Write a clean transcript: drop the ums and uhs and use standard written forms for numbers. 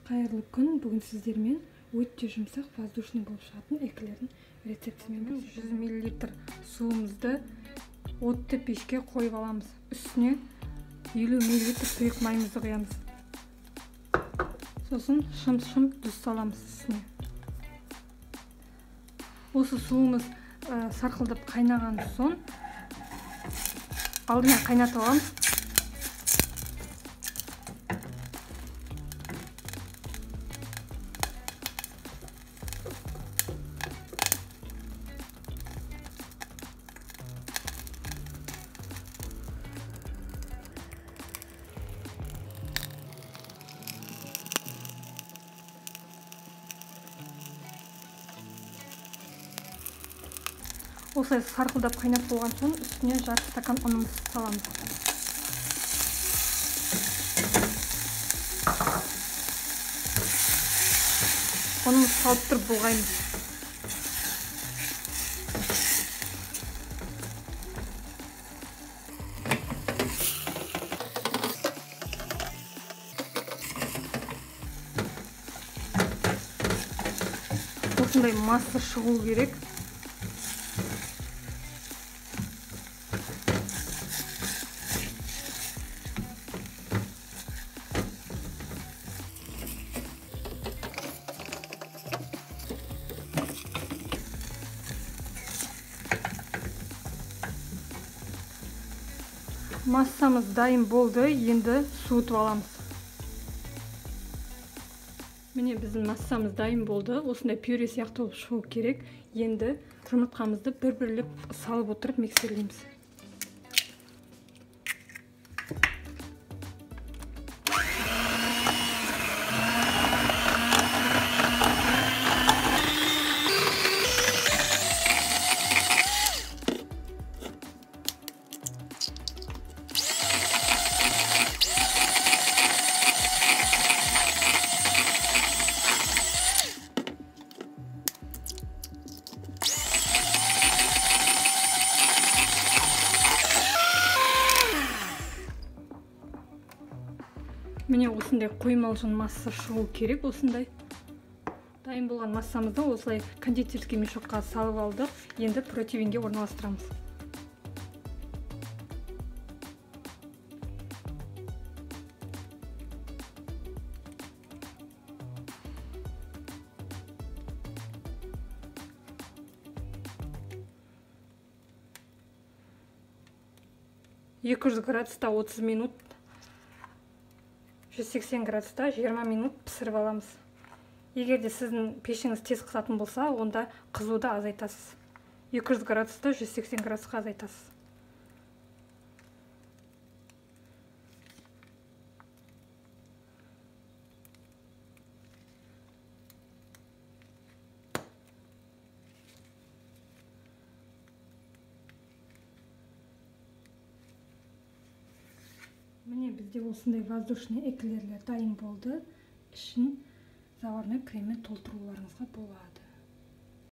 Қайырлы күн. Бүгін сіздермен өте жұмсақ воздушный болып шығатын эклердің рецептімен. 100 мл суымызды отты пешке қойып аламыз. Үстіне 50 мл сұйық майымызды құямыз. Сосын шым-шым тұз саламыз үстіне. Осы суымыз сарқылдап қайнаған соң алдымен қайнатып аламыз. Осылай сарқылдап қайнап болған соң үстіне жарты стакан ұнымызды саламыз. Ұнымызды салып тұрып бұлғаймыз. Осындай масса шығу керек. Массамыз дайын болды, енді суытып аламыз. Міне біздің массамыз дайын болды. Осындай пюре сияқты болып шығу керек. Енді жұмыртқамызды бір-бірлеп салып отырып миксерлейміз. Міне осындай қоймалжың масса шығу керек, осындай. Дайын болған массамызды осылай кондитерский мешокқа салып алдық. Енді противенге орналастырамыз. Екі жүз градуста 30 минут, 180 градуста 20 минут пісіріп аламыз. Егер де сіздің пешіңіз тез қызатын болса, онда қызуды азайтасыз. 200 градуста 180 градусқа азайтасыз. Міне бізде осындай воздушный эклерлер дайын болды. Ішін заварной креммен толтыруларыңызға болады.